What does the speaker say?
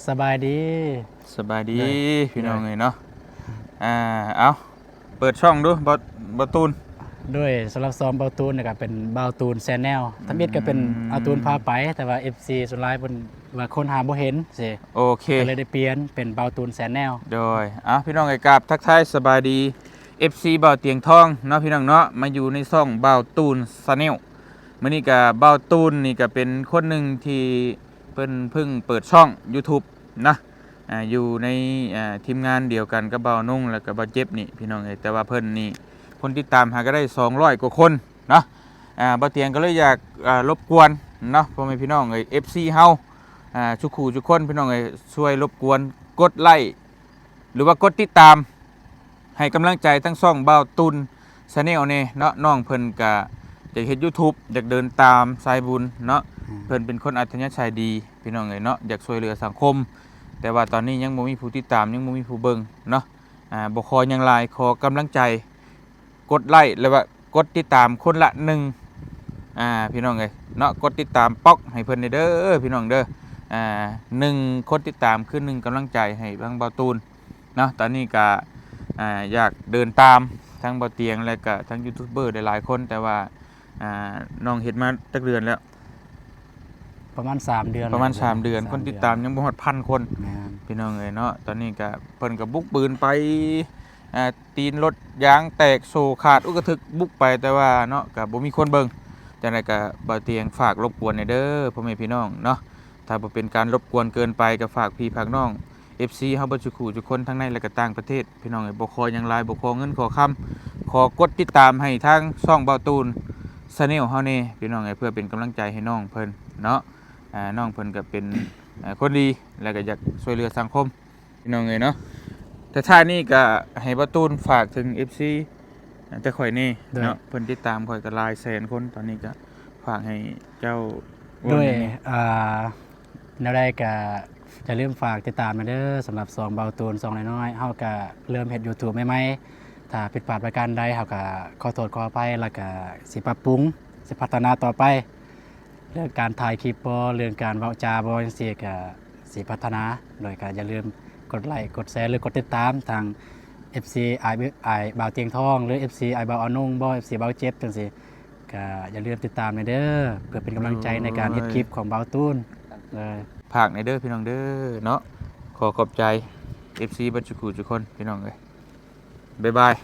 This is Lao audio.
ສະບາຍດີ ສະບາຍດີ ໂດຍ ພີ່ນ້ອງເອີຍເນາະ ອ່າ ເອົາ ເປີດຊ່ອງດູ ບ່າວ ບ່າວຕູນ. ໂດຍ ສຳລັບຊ່ອງບ່າວຕູນນີ້ກໍເປັນບ່າວຕູນແຊນແນວ ທຳອິດກໍເປັນ ອືມ ອາຕູນພາໄປ ແຕ່ວ່າເອັຟຊີສ່ວນຫຼາຍເພິ່ນວ່າຄົ້ນຫາບໍ່ເຫັນຊີ້ ໂອເຄ ກໍເລີຍໄດ້ປ່ຽນເປັນບ່າວຕູນແຊນແນວ. ໂດຍ ເອົາ ພີ່ນ້ອງເອີຍ ກາບທັກທາຍສະບາຍດີ ເອັຟຊີບ່າວຕຽງທອງເນາະ ພີ່ນ້ອງເນາະ ມາຢູ່ໃນຊ່ອງບ່າວຕູນແຊນແນວ. ມື້ນີ້ກໍບ່າວຕູນນີ້ກໍເປັນຄົນໜຶ່ງທີ່ ເພິ່ນເພິ່ງເປີດຊ່ອງຢູທູບນະ ອ່າ ຢູ່ໃນ ອ່າ ທີມງານດຽວກັນກັບບ່າວນົງ ແລ້ວກໍບ່າວເຈັບນີ້ ພີ່ນ້ອງເອີຍ ແຕ່ວ່າເພິ່ນນີ້ຄົນຕິດຕາມຫາກໍໄດ້ສອງຮ້ອຍກວ່າຄົນເນາະ. ອ່າ ບ່າວຕຽງກໍເລີຍຢາກ ອ່າ ລົບກວນເນາະ ພໍ່ແມ່ພີ່ນ້ອງເອີຍ ເອັຟຊີເຮົາ ອ່າ ທຸກຄູ່ທຸກຄົນ ພີ່ນ້ອງເອີຍ ຊ່ວຍລົບກວນກົດໄລ້ ຫຼືວ່າກົດຕິດຕາມ ໃຫ້ກຳລັງໃຈທັງຊ່ອງບ່າວຕູນແຊນແນວແດ່ເນາະ. ນ້ອງເພິ່ນກະຢາກເຮັດຢູທູບ ຢາກເດີນຕາມສາຍບຸນເນາະ ອືມ ເພິ່ນເປັນຄົນອັດທະຍາໄສດີ ພີ່ນ້ອງເອີຍເນາະ ຢາກຊ່ວຍເຫຼືອສັງຄົມ ແຕ່ວ່າຕອນນີ້ຍັງບໍ່ມີຜູ້ຕິດຕາມ ຍັງບໍ່ມີຜູ້ເບິ່ງເນາະ. ອ່າ ບໍ່ຂໍຫຍັງຫຼາຍ ຂໍກຳລັງໃຈ ກົດໄລ້ ແລ້ວວ່າກົດຕິດຕາມຄົນລະໜຶ່ງ ອ່າ ພີ່ນ້ອງເອີຍເນາະ ກົດຕິດຕາມປ໊ອກໃຫ້ເພິ່ນແດ່ເດີ ພີ່ນ້ອງເດີ. ອ່າ ໜຶ່ງຄົນຕິດຕາມຄືໜຶ່ງກຳລັງໃຈໃຫ້ທາງບ່າວຕູນ ເນາະ. ຕອນນີ້ກະ ອ່າ ຢາກເດີນຕາມທັງບ່າວຕຽງ ແລະກະທັງຢູທູບເບີຫຼາຍໆຄົນ ແຕ່ວ່າ ອ່າ ນ້ອງເຮັດມາຈັກເດືອນແລ້ວ? ປະມານສາມເດືອນ ປະມານສາມເດືອນ ສາມເດືອນ ຄົນຕິດຕາມຍັງບໍ່ຮອດພັນຄົນ ແມ່ນ ພີ່ນ້ອງເອີຍເນາະ. ຕອນນີ້ກະເພິ່ນກະບຸກບືນໄປ ອ່າ ຕີນລົດຢາງແຕກໂສ້ຂາດອຸກະທຶກບຸກໄປ ແຕ່ວ່າເນາະ ກະບໍ່ມີຄົນເບິ່ງ. ຈັ່ງໃດກະບ່າວຕຽງຝາກລົບກວນແດ່ເດີ ພໍ່ແມ່ພີ່ນ້ອງເນາະ. ຖ້າບໍ່ເປັນການລົບກວນເກີນໄປ ກໍຝາກພີ່ຝາກນ້ອງ ເອັຟຊີ ເຮົາເບິດສູ່ຄູ່ສູ່ຄົນ ທັງໃນ ແລະ ກໍຕ່າງປະເທດ ພີ່ນ້ອງເອີຍ. ບໍ່ຂໍຫຍັງຫຼາຍ ບໍ່ຂໍເງິນຂໍຄຳ ຂໍກົດຕິດຕາມໃຫ້ທາງຊ່ອງບ່າວຕູນແຊນແນວເຮົາແດ່ ພີ່ນ້ອງເອີຍ ເພື່ອເປັນກຳລັງໃຈໃຫ້ນ້ອງເພິ່ນເນາະ. ອ່າ ນ້ອງເພິ່ນກໍເປັນ ເອີ ຄົນດີ ແລະ ກໍຢາກຊ່ວຍເຫຼືອສັງຄົມ ພີ່ນ້ອງເອີຍເນາະ. ແຕ່ທ້າຍນີ້ກໍໃຫ້ບ່າວຕູນຝາກເຖິງ ເອັຟຊີ ແຕ່ຂ້ອຍນີ້ ໂດຍ ເນາະ ເພິ່ນຕິດຕາມຂ້ອຍກໍຫຼາຍແສນຄົນ ຕອນນີ້ກໍຝາກໃຫ້ເຈົ້າເວົ້າ ໂດຍ ແນວນີ້ ອ່າ ແນວໃດກໍຢ່າລືມຝາກຕິດຕາມນຳເດີ ສຳລັບຊ່ອງບ່າວຕູນ ຊ່ອງນ້ອຍໆ ເຮົາກໍເລີ່ມເຮັດຢູທູບໃໝ່ໆ ຖ້າຜິດພາດປະການໃດ ເຮົາກໍຂໍໂທດຂໍອະໄພ ແລ້ວກໍຊິປັບປຸງ ຊິພັດທະນາຕໍ່ໄປ. ເລື່ອງການຖ່າຍຄລິບບໍ ເລື່ອງການເວົ້າຈາບໍ ຈັ່ງຊີ້ກະຊິພັດທະນາ. ໂດຍກະຢ່າລືມກົດໄລ້ ກົດແຊ ຫຼື ກົດຕິດຕາມທາງ ເອັຟຊີ ອ້າຍ ອ້າຍບ່າວຕຽງທອງ ຫຼື ເອັຟຊີ ອ້າຍບ່າວອານົງບໍ ເອັຟຊີ ບ່າວເຈັບ ຈັ່ງຊີ້ ກະຢ່າລືມຕິດຕາມແດ່ເດີ ເພື່ອເປັນກຳລັງໃຈໃນການເຮັດຄລິບຂອງບ່າວຕູນ. ໂດຍ ໂດຍ ຝາກແດ່ເດີ ພີ່ນ້ອງເດີເນາະ. ຂໍຂອບໃຈ ເອັຟຊີ ເບິດສູ່ຄູ່ສູ່ຄົນ ພີ່ນ້ອງເອີຍ. ບາຍບາຍ.